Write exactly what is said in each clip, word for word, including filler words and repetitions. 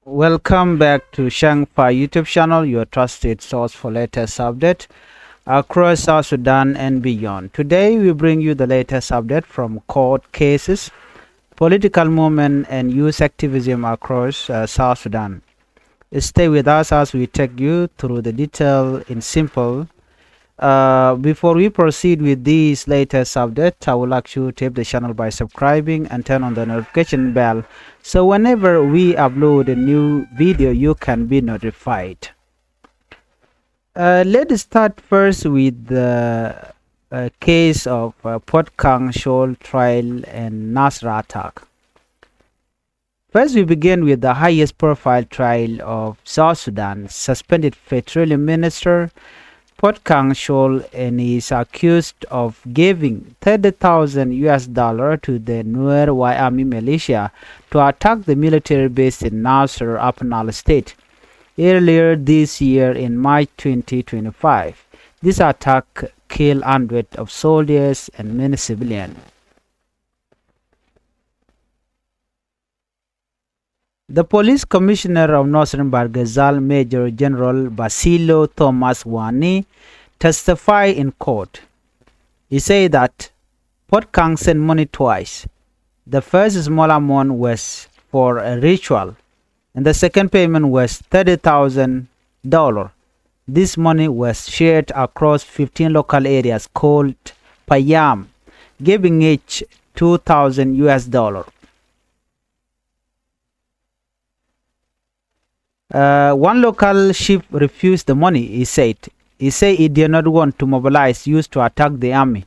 Welcome back to Shang Fa YouTube channel, your trusted source for latest update across South Sudan and beyond. Today we bring you the latest update from court cases, political movement and youth activism across uh, South Sudan. Stay with us as we take you through the detail in simple. Uh, before we proceed with this latest update, I would like you to help the channel by subscribing and turn on the notification bell. So whenever we upload a new video, you can be notified. Uh, let's start first with the uh, case of uh, Puot Kang Chol trial and Nasir attack. First, we begin with the highest profile trial of South Sudan. Suspended Petroleum Minister Puot Kang Chol and is accused of giving thirty thousand U S dollar to the Nuer White Army militia to attack the military base in Nasir, Upper Nile State. Earlier this year, in March twenty twenty-five, this attack killed hundreds of soldiers and many civilians. The police commissioner of Northern Bahr el Ghazal, Major General Basilio Thomas Wani, testified in court. He said that Puot Kang sent money twice. The first small amount was for a ritual, and the second payment was thirty thousand dollars. This money was shared across fifteen local areas called Payam, giving each two thousand U S dollar. Uh, one local chief refused the money, he said. He said he did not want to mobilize youth to attack the army.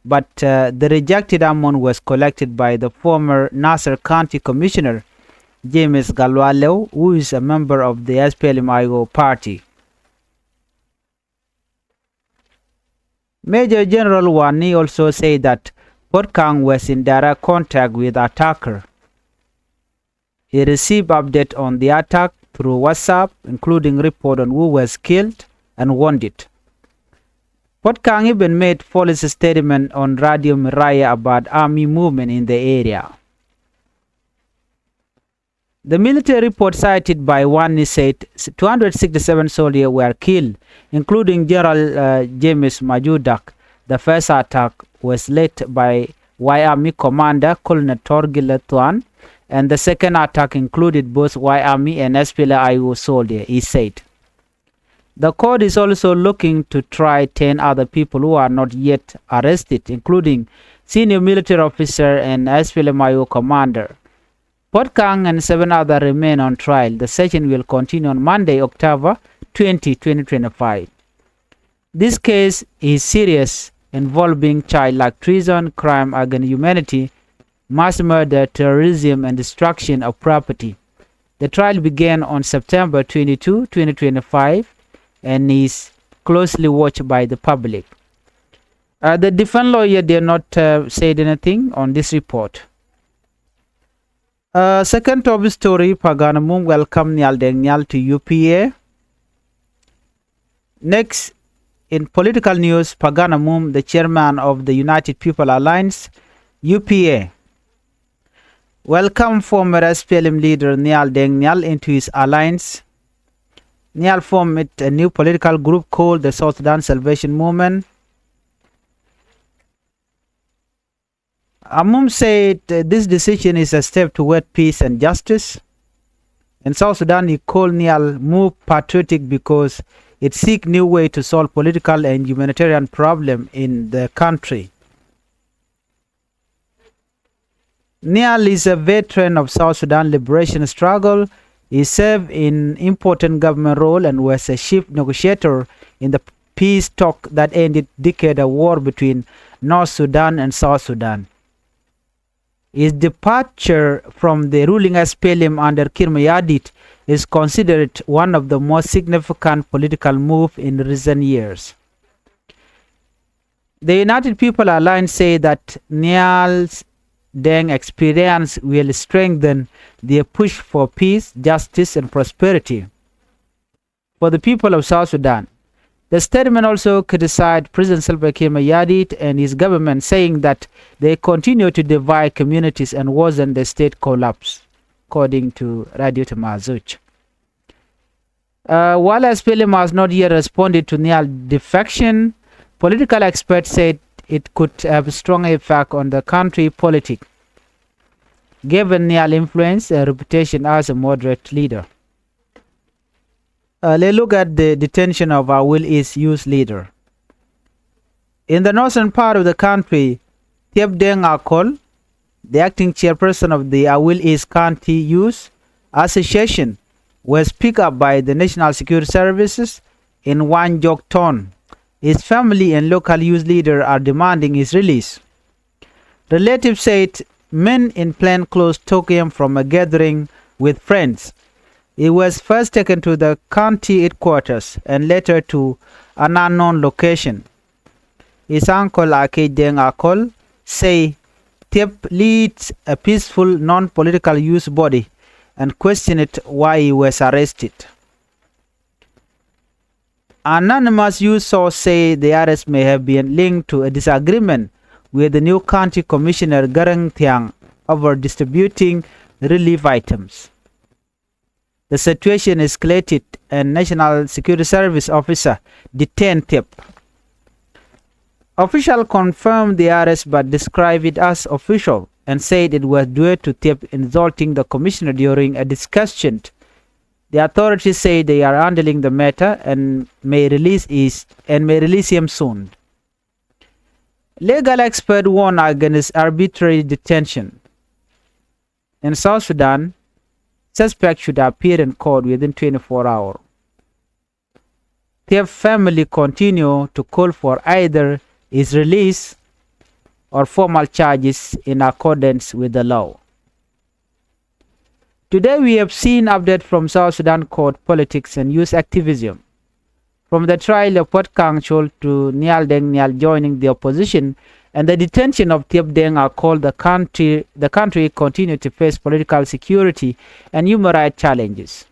But uh, the rejected amount was collected by the former Nasir County Commissioner, James Gatluak Lew, who is a member of the S P L M I O party. Major General Wani also said that Puot Kang was in direct contact with attacker. He received update on the attack through WhatsApp, including report on who was killed and wounded. Puot Kang even made police statement on Radio Miraya about army movement in the area. The military report cited by Wani said two hundred sixty-seven soldiers were killed, including General uh, James Majur Dak. The first attack was led by White Army commander Colonel Torgile Thuan, and the second attack included both White Army and S P L M I O soldiers, he said. The court is also looking to try ten other people who are not yet arrested, including senior military officer and S P L M I O commander. Puot Kang and seven others remain on trial. The session will continue on Monday, October twenty, twenty twenty-five. This case is serious, involving child-like treason, crime against humanity, mass murder, terrorism, and destruction of property. The trial began on September twenty-two, twenty twenty-five, and is closely watched by the public. Uh, the defense lawyer did not uh, say anything on this report. Uh, second top story, Pagana Mum welcome Nial Deng Nial to U P A. Next, in political news, Pagana Mum, the chairman of the United People Alliance, U P A, welcome former S P L M leader Nial Deng Nial into his alliance. Nial formed a new political group called the South Sudan Salvation Movement. Amum said uh, this decision is a step toward peace and justice. In South Sudan, he called Nial move patriotic because it seek new way to solve political and humanitarian problem in the country. Nial is a veteran of South Sudan liberation struggle. He served in important government role and was a chief negotiator in the peace talk that ended decade of war between North Sudan and South Sudan. His departure from the ruling S P L M under Kiir Mayardit is considered one of the most significant political moves in recent years. The United People Alliance say that Nial Deng experience will strengthen their push for peace, justice, and prosperity for the people of South Sudan. The statement also criticized President Salva Kiir Mayardit and his government, saying that they continue to divide communities and worsen the state collapse. according to Radio Tamazuj. Uh, while S P L M has not yet responded to Nial defection, political experts said it could have a strong effect on the country politic, given Nial influence and reputation as a moderate leader. Uh, let's look at the detention of Awil East youth leader. In the northern part of the country, Thiep Deng Akol, the acting chairperson of the Awil East County Youth Association, was picked up by the National Security Services in Wanjok Town. His family and local youth leader are demanding his release. Relatives said men in plain clothes took him from a gathering with friends. He was first taken to the county headquarters and later to an unknown location. His uncle Akej Deng Akol say Thiep leads a peaceful non-political youth body and questioned why he was arrested. Anonymous youth source say the arrest may have been linked to a disagreement with the new county commissioner Garang Thiang over distributing relief items. The situation escalated and National Security Service officer detained Thiep. Official confirmed the arrest but described it as official and said it was due to Thiep insulting the commissioner during a discussion. The authorities say they are handling the matter and may release is and may release him soon. Legal expert warn against arbitrary detention. In South Sudan, suspect should appear in court within twenty-four hours. Their family continue to call for either his release or formal charges in accordance with the law. Today we have seen update from South Sudan court politics and youth activism. From the trial of Puot Kang Chol to Nial Deng Nial joining the opposition and the detention of Thiep Deng Akol, the country, the country continue to face political security and human rights challenges.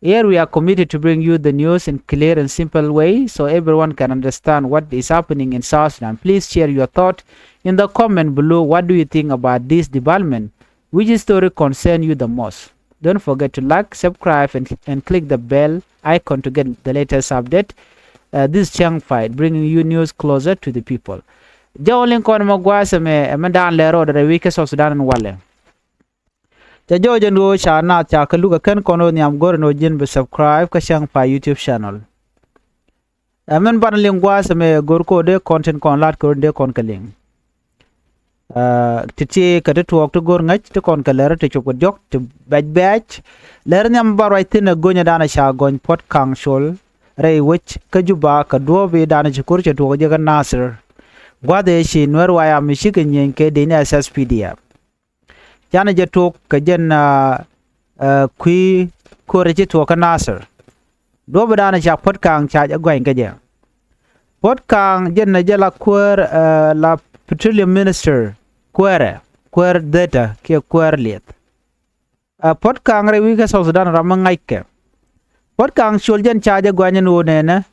Here we are committed to bring you the news in clear and simple way so everyone can understand what is happening in South Sudan. Please share your thought in the comment below. What do you think about this development? Which story concern you the most? Don't forget to like, subscribe, and, and click the bell icon to get the latest update. Uh, this Chiang Fight bringing you news closer to the people. Jɔw liŋ kɔn mɛ gua̱a̱th ɛmɛ, ɛmɛ daan lɛ rɔɔdɛ rɛy wi̱c kä South Sudan in walɛ. Ca jɔɔc ɛn ɣöö ca naath ca kä luk ɛ kɛn kɔn ɣöö nhiam go̱r ɛn ɣöö ji̱n bi subscribe kä Chiang Fight YouTube channel. Ɛ min banɛ liŋ gua̱a̱th ɛmɛ go̱r kɛ ɣöö dee kɔn tin kɔn la̱t kɛ ɣöö dee kɔn kɛ liŋ. Ɛ, ti ti kɛ ti tuɔɔk ti go̱r ŋäc ti kɔn kɛ lɛr ti cop kɛ diɔ̱k ti bɛc bɛc. Lɛr nhiam ba ruac thi̱n ɛ go̱nyɛ danɛ ca gɔny Puot Kang Chol rɛy wec kä Juba kɛ duɔ̱ɔ̱p i̱ danɛ ci ko̱r cɛ tuɔɔk jɛ kä Nasir. Gua̱th ëë ci Nuɛr White Army cikɛ nyieny kɛ dec ni S S P D F. Canɛ jɛ tuɔɔk kɛ jɛn, ɛ, ɛ, kui̱ ko̱r ci tuɔɔk kä Nasir. Duɔ̱ɔ̱p danɛ ca Puot Kang ca jɛ gua̱ny kä jɛ. Puot Kang jɛn ɛ jɛ la kuäär, ɛ, la petroleum minister kuäärɛ, kuäär dhɛtɛ kiɛ kuäär liɛth. Ɛ, Puot Kang rɛy wi̱i̱ kä South Sudan ram mi ŋa̱ckɛ. Puot Kang Chol jɛn ca jɛ gua̱ny ɛn ɣöö nɛnɛ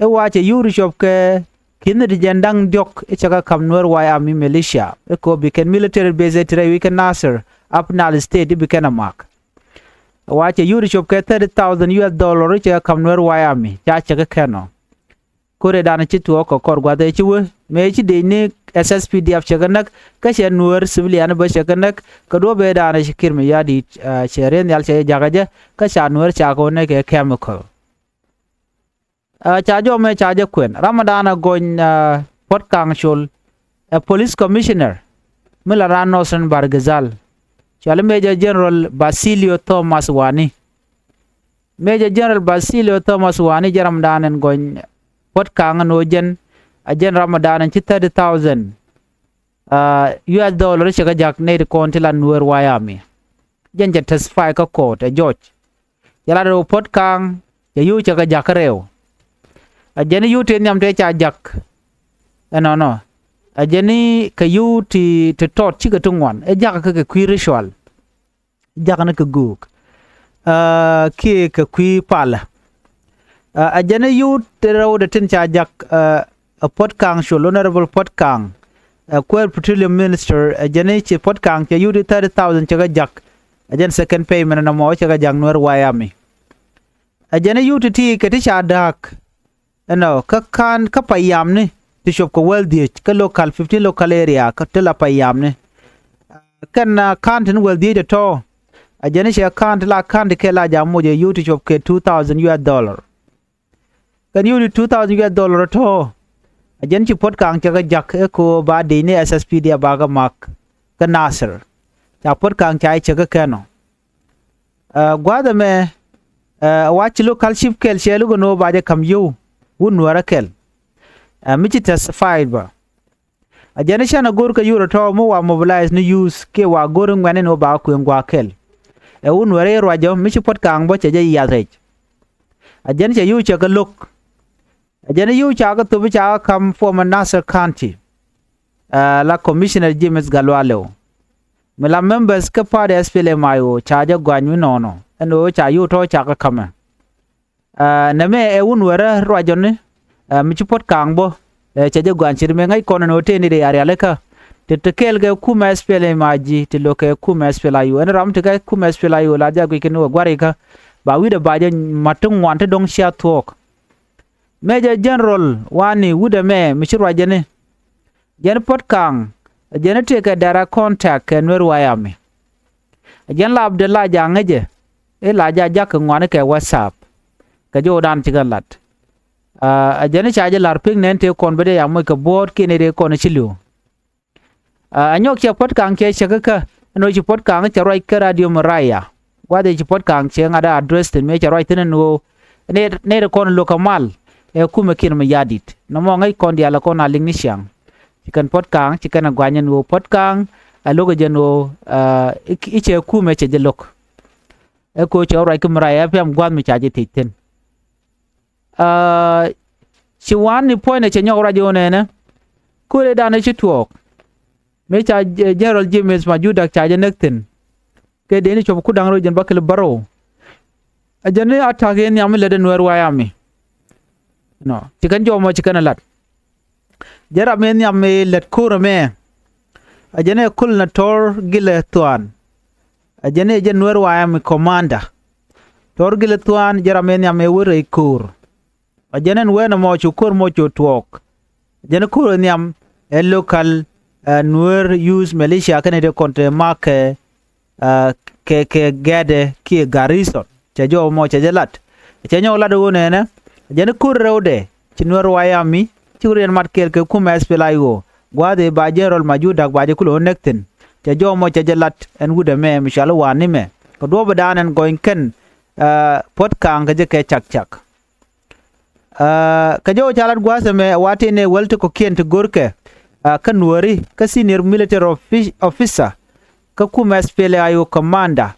i̱ wa cɛ yio̱w ri cop kɛ ki̱n ti jɛn da̱ŋ diɔ̱k i̱ cɛ kɛ ka̱m Nuɛr White Army militia i̱ kɛ ɣöö bi kɛn military base ɛ ti rɛy wi̱i̱ kä Nasir, Upper Nile State, i̱ bi kɛn ɛ mak. Wa cɛ yio̱w ri cop kɛ thirty thousand U S dollar i̱ cɛ kɛ ka̱m Nuɛr White Army ca cɛ kɛ kɛn ɔ. Ko̱r ëë danɛ ci tuɔɔk kɛ kɔr gua̱th ëë ci wee mëë ci dec ni S S P D F cɛ kɛ näk kä cɛ Nuɛr civilian bä cɛ kɛ näk. Kɛ duɔ̱ɔ̱p ëë danɛ ci Kiir Mayardit, ɛ, cɛ rieth nhial cɛ jɛ jakä jɛ kä ca Nuɛr ca kɛ wä näk kɛ chemical. Ɛ, ca jɔmɛ ca jɛ kuɛn ram ɛ danɛ gɔny, ɛ, Puot Kang Chol ɛ police commissioner mi la raan Northern Bahr el Ghazal, cɔali Major General Basilio Thomas Wani. Major General Basilio Thomas Wani jɛn ramdan ɛn gɔny Puɔt Kaŋ ɛn ɣöö jɛn a jɛn ramdan ɛn ci thirty thousand, aa, U S dollar cɛ kɛ ja̱k nɛy ti kɔn ti la Nuɛɛr White Army. Jɛn cɛ testify kä court ɛ judge. Cɛ lat ɛ ɣöö Puɔt Kaŋ cɛ yio̱w cɛ kɛ ja̱k kä rɛw. A jɛn i̱ yio̱w tëë nhiam tëë ca ja̱k ɛnɔnɔ. A jɛn i̱ kɛ yio̱w ti, ti tɔt cikɛ ti ŋuan ɛ ja̱k kä kɛ kui̱ ritual. Ja̱k ni kɛ göök, aa, kiɛ kɛ kui̱ palä. Aa, a jɛn i̱ yio̱w ti rɛw dee tin ca ja̱k, aa, ɛ Puɔt Kaŋ Col, Honorable Puɔt Kaŋ, ɛ kuäär petroleum minister, ɛ jɛn i̱ ci Puɔt Kaŋ cɛ yio̱w ti thirty thousand cɛ kɛ ja̱k, Ɛ jɛn second payment ɛnɔ mɔ cɛ kɛ ja̱k Nuɛr White Army. Ɛ jɛn i̱ yio̱w ti̱ti̱ kɛ ti ca da̱a̱k ɛnɔ kä ka̱n kä payamni ti cuɔp kɛ wäl dhieec kä local fifteen local area kä ti la payamni. Kɛn ka̱n tin wäl dhieec tɔ̱tɔ̱. Ɛ jɛn i̱ cɛ ka̱n ti la ka̱n ti kɛ la jam moc ɛ yio̱w ti cuɔp kɛ two thousand U S dollar. Kɛn yio̱w ti two thousand U S dollar tɔ̱tɔ̱. Ɛ jɛn ci Puɔ̱t Ka̱a̱ŋ cɛ kɛ ja̱k ɛ ko̱ ba dec ni S S P D F ba kɛ ma̱k kä Nasir. Ca Puɔ̱t Ka̱a̱ŋ ca i̱ cɛ kɛ kɛn ɔ. Ɛ gua̱a̱th ɛmɛ ɛ wa ci local chief kɛl cɛ luk ɛn ɣöö ba jɛ ka̱m yio̱w wut Nuäärä kɛl. Ɛ mi ci testified bä. Ɛ jɛn i̱ cɛn ɛ go̱r kɛ yio̱w tɔ̱tɔ̱ mi wa mobilize ni youth kiɛ wa go̱r i̱ ŋuɛ̈tni ni ɣöö ba kɛ kuëŋ gua̱a̱k kɛl. Ɛ wut Nuäärä i̱ ruacɔ mi ci Puɔ̱t Ka̱a̱ŋ bä cɛ jɛ yiath rɛc. Ɛ jɛn cɛ yio̱w cɛ kɛ lo̱k. Ɛ jɛn i̱ yio̱w ca kɛ thop i̱ ca kɛ ka̱m former Nasir County. Ɛ la Commissioner James Gatluak Lew. Mi la members kä party S P L M I O ca jɛ gɔany mi nɔɔnɔ ɛn ɣöö ca yio̱w tɔ̱tɔ̱ ca kɛ ka̱mɛ. Ɛ nɛmɛ ɛ wut Nuäärä ruacɔni ɛ mi ci Puɔ̱t Ka̱a̱ŋ bä. Ɛ cɛ jɛ gɔany ce̱t mëë ŋäc kɔn ɛn ɣöö tëë ni dee a rialikä. Ti ti kɛɛl kɛ kumɛ S P L M I G ti lo̱k kɛ kumɛ S P L I O ɛn ram ti kɛ kumɛ S P L I O la jɛ guic kɛn ɣöö gua̱rikä. Ba wi̱cdɛ ba jɛ ma̱t ti ŋuan ti dɔ̱ŋ cia thuɔ̱ɔ̱k. Major General Wani wut ɛmɛ mi ci ruacɔni. Jɛn Puɔ̱t Ka̱a̱ŋ ɛ jɛn i̱ tëëkɛ direct contact kɛ Nuɛr White Army. Ɛ jɛn lapdɛ la ja̱ ŋäcɛ i̱ la ja̱ ja̱k kɛ ŋuani kɛ WhatsApp. Kɛ jɔwdan ci kɛn lat. Ɛ jɛn i̱ ca jɛ la̱r pi̱k nɛn tëë kɔn bä dee ya moc kɛ buɔ̱ɔ̱t kiɛ nɛy tëë kɔn i̱ ci li̱w. Ɛ nyɔk cɛ Puɔ̱t Ka̱a̱ŋ cɛ cäk kä ɛn ɣöö ci Puɔ̱t Ka̱a̱ŋ cɛ ruac kä Radio Maraya. Gua̱th ëë ci Puɔ̱t Ka̱a̱ŋ cɛ ŋa̱t address thi̱n mëë cɛ ruac thi̱n ɛn ɣöö nɛy nɛy tëë kɔn lo̱k kɛ mal ɛ kumɛ Kiir Mayardit. Nɔmɔ ŋäc kɔn diaal ɛ kɔn a liŋ ni ciaŋ. Ci kɛn Puɔ̱t Ka̱a̱ŋ ci kɛn ɛ gua̱ny ɛn ɣöö Puɔ̱t Ka̱a̱ŋ ɛ lo̱k ɛ jɛn ɣöö ɛ i̱ cɛ kumɛ cɛ jɛ lo̱k. Ɛ ko̱ cɛ ruac kä Maraya F M gua̱th mi ca jɛ thiec thi̱n. Ɛ ci Wani puɔ̱nydɛ cɛ nyɔk ruac ɣöö nɛnɛ. Ko̱r ëë danɛ ci tuɔɔk. Mëë ca General James Majudak ca jɛ näk thi̱n. Kɛ dee ni cuɔp ku da̱ŋ rɛw jiɛn bäkɛl bärɔw. Ɛ jɛn ni attack ëë nhiam mi lätdɛ Nuɛr White Army. Nɔ ci kɛn jɔmɔ ci kɛn ɛ la̱t. Jɛn ram ëë nhiam ëë lät ko̱r ɛmɛ. Ɛ jɛn ɛ Kul na Tɔr Gilɛ Thuan. Ɛ jɛn ɛ jɛn Nuɛr White Army commander. Tɔr Gilɛ Thuan jɛn ram ëë nhiam ëë wä rɛy ko̱r. Ɛ jɛn ɛn wee nɔmɔ cu ko̱r mɔ cu tuɔɔk. Ɛ jɛn ko̱r ɛ nhiam ɛ local ɛ Nuer Youth Militia kɛnɛ ti kɔn te mak kɛ ɛ kɛ kɛ gɛɛtdɛ kiɛ garrison. Cɛ jɔw mɔ cɛ jɛ lat. Cɛ nyɔk lat ɣöö nɛnɛ ɛ jɛn ko̱r rɛwdɛ ci Nuɛr White Army ci riɛn mat kɛɛl kɛ kumɛ S P L I O. Gua̱a̱th ëë ba General Majudak ba jɛ kulɛ ɣöö näk thi̱n. Cɛ jɔw mɔ cɛ jɛ lat ɛn wut ɛmɛ mi cual i̱ Wani mɛ kɛ duɔ̱ɔ̱pdan ɛn gɔny kɛn ɛ Puɔ̱t Ka̱a̱ŋ kɛ jɛ kɛ cak cak. Ɛ kɛ jɔw ca lat gua̱a̱th ɛmɛ ɛ wa tëë nɛ wäl ti kɔ̱kiɛn ti görkɛ ɛ kä Nuääri kä senior military offi- officer kä kumɛ S P L I O commander.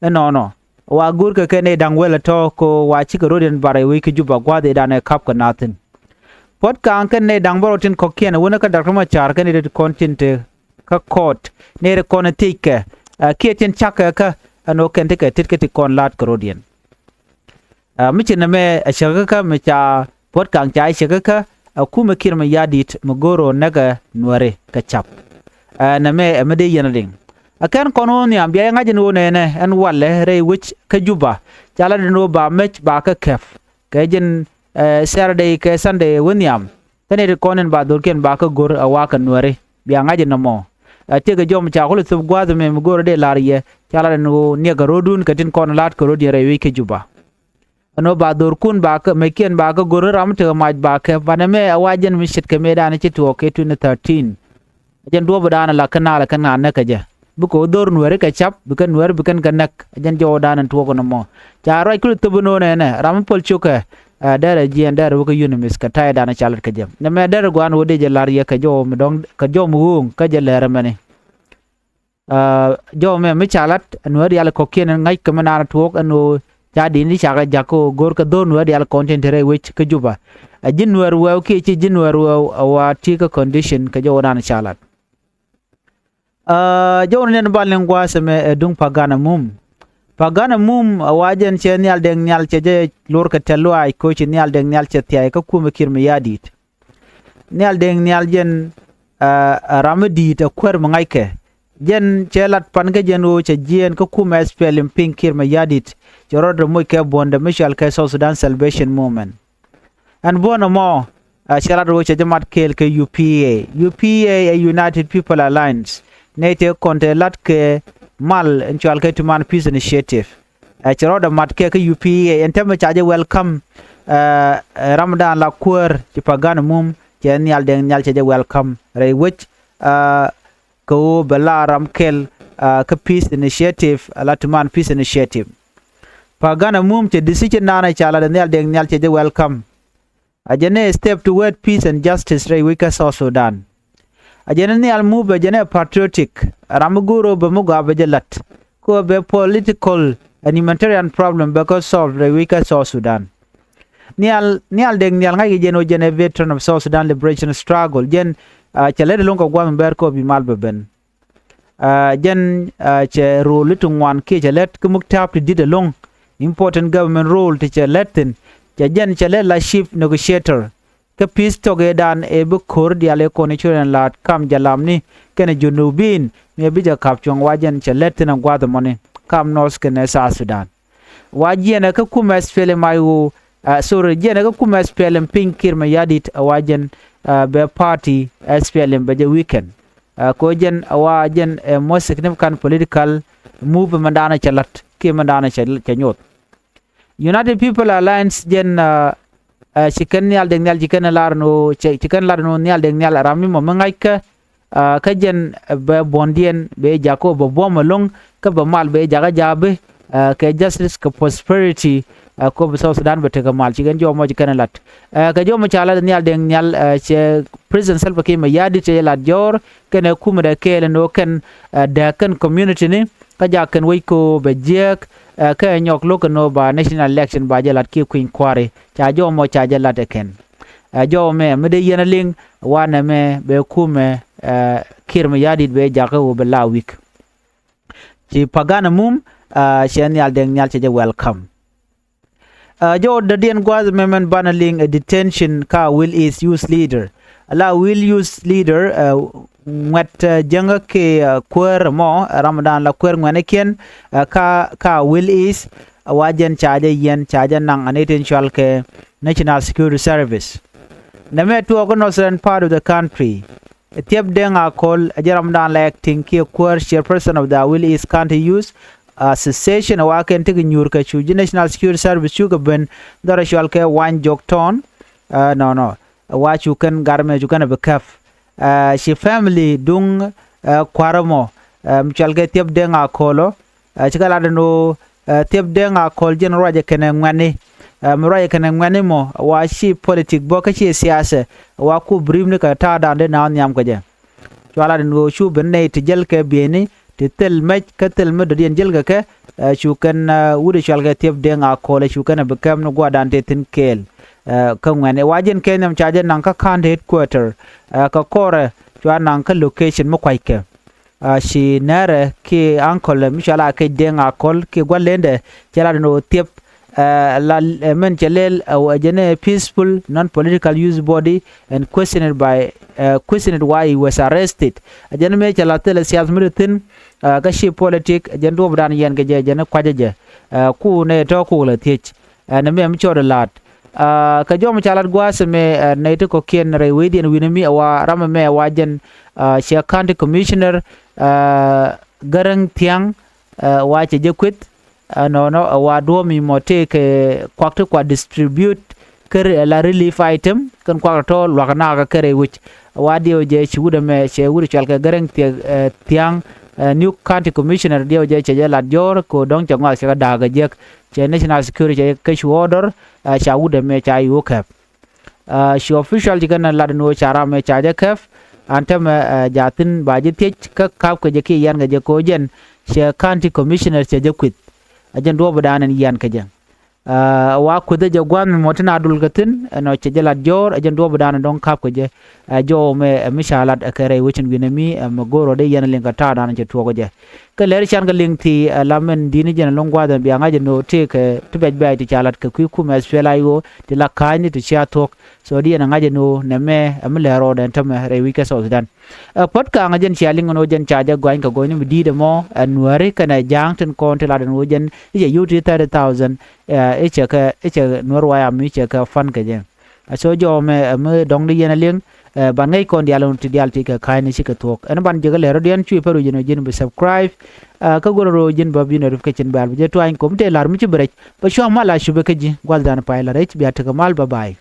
Ɛnɔnɔ wa görkɛ kɛ nɛy da̱ŋ wäl ɛ tɔ̱ kɛ wa cikɛ ro̱diɛn bar ɛ wec kä Juba gua̱a̱th ëëdan ɛ ka̱p kɛ naath thi̱n. Puɔ̱t Ka̱a̱ŋ kɛn nɛy da̱ŋ bärɔw tin kɔ̱kiɛn ɛ wänä kä Doctor Machar kɛn nɛy ti kɔn tin te kä court nɛy ti kɔn ɛ thiec kɛ ɛ kiɛ tin cak kɛ kä ɛn ɣöö kɛn ti kɛ tet kä ti kɔn la̱a̱t kɛ ro̱diɛn. Ɛ mi ci nɛmɛ ɛ cäkä kä mi ca Puɔ̱t Ka̱a̱ŋ ca cäkä kä ɛ kumɛ Kiir Mayardit mi go̱o̱r ɣöö näkɛ Nuääri kɛ ca̱p. Ɛ nɛmɛ ɛ mi dee yɛn liŋ. Ɛ kɛn kɔn ɣöö nhiam bia yɛ ŋa̱c ɛn ɣöö nɛnɛ ɛn walɛ rɛy wec kä Juba ca lat ɛn ɣöö ba mec ba kä kɛp kɛ ji̱n ɛ Saturday kɛ Sunday wä nhiam. Kä nɛy ti kɔn in ba dho̱rkiɛn ba kä go̱r ɛ wakä Nuääri bia ŋa̱c ɛn nɔmɔ. Ɛ tëëkɛ jɔw mi ca kulɛ thöp gua̱a̱th ɛmɛ mi go̱o̱rä dee la̱r yɛ ca lat ɛn ɣöö niɛkɛ ro̱dun kɛ tin kɔn la̱a̱t kɛ ro̱d yɛn rɛy wec kä Juba. Ɛn ɣöö ba dho̱rkun ba kä meckiɛn ba kä go̱r ram tekɛ mac ba kɛ banɛ mɛ ɛ wa jɛn mi ce̱tkɛ mëëdan ci tuɔɔk kɛ twenty thirteen. Ɛ jɛn duɔ̱ɔ̱pdan ala kä naal ɛ kɛn ŋa̱n näk kɛ jɛ bikɛ wä dho̱r Nuääri kɛ ca̱p bikɛ Nuääri bikɛn kɛ näk. Ɛ jɛn jɔwdan ɛn tuɔɔk ɛn ɛmɔ ca ruac kulɛ thöp ɛn ɣöö nɛnɛ ram mi puɔl cokɛ. Ɛ dɛrɛ jiɛn dɛrɛ wä kä UNMISS kɛ ta̱ydan ɛ ca lat kɛ jɛ nɛmɛ dɛrɛ gua̱a̱n wä dee jɛ la̱r yɛ kɛ jɔw mi dɔ̱ŋ kɛ jɔw mi ɣööŋ kä jɛ lɛr ɛmɛni. Ɛ jɔw mɛ mi ca lat ɛ Nuäär diaal kɔ̱kiɛn ɛn ŋa̱c kɛ mi naan tuɔɔk ɛn ɣöö ca di̱n ti cakɛ ja̱k kɛ ɣöö go̱o̱r kɛ dho̱r Nuäär diaal kɔn tin te rɛy wec kä Juba. Ɛ ji̱ Nuäär wɛw kiɛ ci ji̱ Nuäär wɛw ɛ wa ti kä condition kɛ jɔw naan ca lat. Ɛ jɔw ni nɛn bal ni gua̱a̱th ɛmɛ ɛ duŋ Pagana Mum. Pagana Mum ɛ wa jɛn cɛ Nhial Dɛŋ Nhial cɛ jɛ luɔr kɛ tɛ̈th lɔaac ko̱ ci Nhial Dɛŋ Nhial cɛ thia̱a̱c kä kumɛ Kiir Mayardit. Nhial Dɛŋ Nhial jɛn ɛ ram mi di̱i̱t ɛ kuäär mi ŋa̱ckɛ. Jɛn cɛ lat pan kä jɛn ɣöö cɛ jiɛɛn kä kumɛ S P L M piny Kiir Mayardit cɛ rɔɔdɛ moc kɛ buɔ̱ndɛ mi cɔal kɛ South Sudan Salvation Movement. Ɛn buɔ̱n ɛmɔ cɛ lat ɣöö cɛ jɛ mat kɛɛl kɛ U P A. U P A ɛ United People Alliance, nɛy tëë kɔn tëë lat kɛ mal in cɔal kɛ Tumaini Peace Initiative. Ɛ cɛ rɔɔdɛ mat kɛ kä U P A ɛn täämɛ ca jɛ welcome. Ɛ ramdan la kuäär ci Pagan Amum cɛ Nhial Deng Nhial cɛ jɛ welcome rɛy wec kɛ ɣöö bɛ la ram kɛl kä Peace Initiative, la Tumaini Peace Initiative. Pagan Amum cɛ decision dan ca lat ɛ Nhial Deng Nhial cɛ jɛ welcome. A jɛn ɛ step toward peace and justice rɛy wec kä South Sudan. A jɛn ɛ Nhial Mum, a jɛn ɛ patriotic, ram mi go̱o̱r ɣöö bɛ mi gɔaa bɛ jɛ la̱t kɛ ɣöö bɛ political and humanitarian problem bɛ kɛ solve rɛy wec kä South Sudan. Nhial, Nhial Deng Nhial ŋa̱ckɛ jɛn ɣöö jɛn ɛ veteran of South Sudan liberation struggle. Jɛn cɛ lät ɛlɔ̱ŋ kɛ gua̱th mi bɛr kɛ ɣöö bi mal bɛ ben. Jɛn cɛ role ti ŋuan kiɛ cɛ lät kä muk ta̱a̱p ti di̱t ɛlɔ̱ŋ, important government role ti cɛ lät thi̱n. Cɛ jɛn cɛ lät la chief negotiator kä peace talk ëëdan ëë bi ko̱r diaal ëë kɔn i̱ ci rɛn la̱a̱t kam jalamni kɛnɛ Junubin mi ɛ bi jɛ ka̱p cuɔ̱ŋ. Wa jɛn cɛ lät thi̱n ɛ gua̱a̱th ɛmɔni kam North kɛnɛ South Sudan. Wa jiɛnɛ kä kumɛ S P L M I O, sorry, jiɛnɛ kä kumɛ S P L M piny Kiir Mayardit, wa jɛn bɛ party S P L M bɛ jɛ weaken. Kɛ ɣöö jɛn wa jɛn ɛ most significant political move mɛn daanɛ cɛ la̱t kiɛ mɛn daanɛ cɛ nyoth. United People Alliance jɛn ci kɛn Nhial Deng Nhial ci kɛn lar ni ɣöö, ci kɛn lar ni ɣöö Nhial Deng Nhial ram mi mɔ mi ŋa̱ckä. Kä jɛn bɛ buɔ̱ndiɛn bɛ jak kä bɛ buɔ̱m ɛlɔ̱ŋ kä bɛ mal bɛ jakä ja̱a̱bi kɛ justice kɛ prosperity. Kɛ ɣöö bi South Sudan bɛ tekɛ mal, ci kɛn jɔw mɔ ci kɛn lat. Kɛ jɔw mɔ ca lat Nhial Deng Nhial cɛ President Salva Kiir Mayardit cɛ jɛ lat jɔɔr kɛnɛ kumɛ dɛ kɛɛl ɛn ɣöö kɛn dääk kɛn community ni kä jak kɛn wec kɛ ɣöö bɛ jiääk kɛ nyɔk lo̱k kɛn ɣöö ba national election ba jɛ lat kiɛ kui̱ny kua̱ri. Ca jɔw mɔ ca jɛ lat ɛ kɛn. Ɛ jɔw mɛ mi dee yɛn a liŋ wanɛ mɛ bɛ kumɛ Kiir Mayardit bɛ jakä ɣöö bɛ la weak. Ci Pagan Amum cɛ Nhial Deng Nhial cɛ jɛ welcome. Ɛ jɔw dɔ̱diɛn gua̱a̱th mɛ mɛn banɛ liŋ ɛ detention kä Awil East youth leader. La Awil youth leader ŋuɛt jäŋä kɛ kuäär mɔ ɛ ramdan la kuäär ŋuɛnikiɛn kä kä Awil East. Wa jɛn ca jɛ yɛn ca jɛ naŋ ani tin cual kɛ National Security Service. Nɛmɛ tuɔɔk kä northern part of the country. Thiep Deng Akol ɛ jɛ ramdan la acting kiɛ kuäär chairperson of the Awil East County Youth Association, ɛ wa kɛn tekɛ nyuur kɛ cu ji̱ National Security Service cukɛ ben dhɔrɛ cual kɛ Wany Jok Tɔn. Nɔnɔ ɛ wa cu kɛn garmɛ cu kɛn ɛ bi käp. Ci family duŋ kua̱r ɛmɔ mi cual kɛ Thiep Deng Akol ɔ. Cikɛ lat ɛn ɣöö Thiep Deng Akol jɛn ruacɛ kɛnɛ ŋuɛ̈tni. Mi ruacɛ kɛnɛ ŋuɛ̈tni mɔ wa ci politik bä kä ci siasa wa ku briefni kɛ ta̱a̱dan dee na nhiam kɛ jɛ. Cua lat ɛn ɣöö cu ben nɛy ti jäl kɛ bieyni ti thil mɛc kä thil mi dɔ̱diɛn jäl kɛ kɛ. Cu kɛn wut ɛ cual kɛ Thiep Deng Akol ɛ cu kɛn ɛ bi kɛm ni gua̱a̱dan tëë thi̱n kɛɛl. Kä ŋuɛ̈tni wa jɛn kɛ nhiam ca jɛ naŋ kä county headquarter. Kä kɔrɛ cua naŋ kä location mi kuackɛ. Ci nɛrɛ kiɛ uncle mi cɔal a kec Deng Akol kiɛ gua̱lendɛ cɛ lat ɛn ɣöö Thiep la mɛn cɛ lɛl ɛ jɛn ɛ peaceful non political youth body and questioned by, questioned why he was arrested. Ɛ jɛn mëë cɛ la thilɛ siath mi ti thi̱n kä ci politik, ɛ jɛn duɔ̱ɔ̱pdan yɛn kɛ jɛ, ɛ jɛn kuacä jɛ. Ku nɛ tɔ̱ kuk la thiec. Ɛn ɛmɛ mi cɔɔdɛ la̱t. Kɛ jɔmɛ ca lat gua̱a̱th ɛmɛ nɛy ti kɔ̱kiɛn rɛy wecdiɛn wi̱n ɛmi ɛ wa ram ɛmɛ ɛ wa jɛn cɛ county commissioner Gäräŋ Thiaŋ. Wa cɛ jɛ kueth. Ɛnɔnɔ ɛ wa duɔ̱ɔ̱p mi mɔ tëëkɛ kuak ti kua distribute kä la relief item kɛn kuak tɔ̱tɔ̱ luak naakä kɛ rɛy wec. Wa diɛw jɛ ci wut ɛmɛ cɛ wut cual kɛ Gäräŋ Thiaŋ, New County Commissioner diɛw jɛ cɛ jɛ lat jɔ̱ɔ̱r kɛ dɔ̱ŋ cɛ ŋɔak cɛ kɛ da̱a̱k kɛ jiäk. Cɛ National Security cɛ kɛ cu order. Ca wut ɛmɛ ca yo̱o̱ käp. Ci official ci kɛn lat ni ɣöö ca ram ɛ ca jɛ käp. An täämɛ jaathin ba ji̱ thiec kä käp kɛ jɛ kiɛ yian kɛ jɛ kɛ ɣöö jɛn cɛ county commissioner cɛ jɛ kueth. Ɛ jɛn duɔ̱ɔ̱pdan ɛn yian kɛ jɛ. Wa kueth ɛ jɛ gua̱a̱th mi mɔ tin a dul kɛ thi̱n ɛnɔ cɛ jɛ lat jɔ̱ɔ̱r, ɛ jɛn duɔ̱ɔ̱pdan ɛn dɔ̱ŋ käp kɛ jɛ. Ɛ jɔw mɛ ɛ mi ca lat ɛ kɛ rɛy wecin wi̱n ɛmi ɛ mi go̱o̱r rɔ dee yian ɛ liŋ kɛ ta̱a̱dan cɛ tuɔɔk ɛ jɛ. Kä lɛr can kɛ liŋ thi̱i̱ ɛ la min di̱t ni jɛn ɛlɔ̱ŋ gua̱a̱th ɛn bia ŋa̱c ɛn ɣöö tëëkɛ ti bɛc bɛ̈ɛ̈c ti ca lat kɛ kui̱ kumɛ S P L A I O ti la ka̱a̱cni ti cia thuɔ̱k. So di ɛn ɛ ŋa̱c ɛn ɣöö nɛmɛ ɛ mi lɛr rɔɔdɛ ɛn tämɛ rɛy wi̱c kä South Sudan. Ɛ kuɔ̱t ka̱a̱ŋ ɛ jɛn cia liŋ ɛn ɣöö jɛn ca jɛ gɔany kɛ gɔɔyni mi di̱i̱t ɛmɔ ɛ Nuääri kɛnɛ Ja̱a̱ŋ tin kɔn ti lat ɛn ɣöö jɛn i̱ cɛ yio̱w ti thirty thousand, ɛ i̱ cɛ kɛ i̱ cɛ Nuäär White Army i̱ cɛ kɛ fund kɛ jɛ. Ɛ so jɔmɛ ɛ mi dɔ̱ŋ di yɛn ɛ liŋ, ɛ ban ŋäc kɔn diaal ɛn ti diaal ti kɛ ka̱a̱cni ci kɛ thuɔ̱k. Ɛn ban jɛ kɛ lɛr rɔ̱diɛn cuɛ pär wi̱c ɛn ɣöö ji̱n bi subscribe. Ɛ kä go̱r ɛn ɣöö ji̱n bä bi notification bell bi jɛ tuany kɔm tëë la̱r mi ci bi rɛc bä cua̱ mal a cupɛ kä ji̱ gua̱thdan pay la̱r rɛc bia tekɛ mal. Bye bye.